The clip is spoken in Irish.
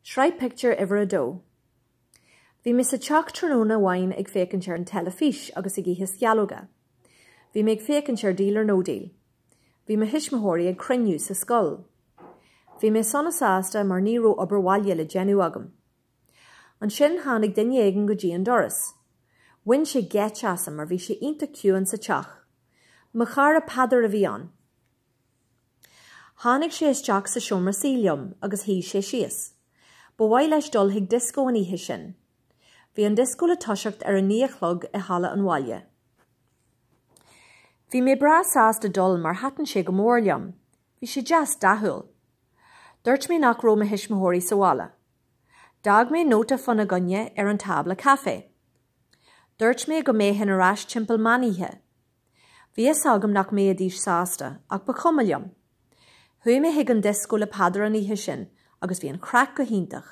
Sraith Pictiúr Uimhir 2. Bhí mé sa teach tráthnóna amháin ag féachaint ar an teilifís agus ag ithe sceallóga. Bhí mé ag féachaint ar Deal or No Deal. Bhí mo thuismitheoirí ag cruinniú sa scoil. Bhí mé sona sásta mar ní raibh obair bhaile le déanamh agam. Ansin tháinig duine éigin go dtí an doras. Bhain sé geit asam mar bhí sé iontach ciúin sa teach. Mo chara Peadar a bhí ann. Tháinig sé isteach sa seomra suí liom agus shuigh sé síos. Ba mhaith leis dul chuig dioscó an oíche sin. Bhí an dioscó le toiseacht ar a 9 a chlog i halla an bhaile. Bhí mé breá sásta dul mar thaitin sé go mór liom. Bhí sé deas dathúil. Dúirt mé nach raibh mo thuismitheoirí sa bhaile. D'fhág mé nóta fána gcoinne ar an tábla caife. Dúirt mé go mbeinn ar ais timpeall meánoíche. Bhí fhios agam nach mbeidís sásta, ach ba chuma liom. Chuaigh mé chuig an dioscó le Peadar an oíche sin agus bhí an chraic go hiontach.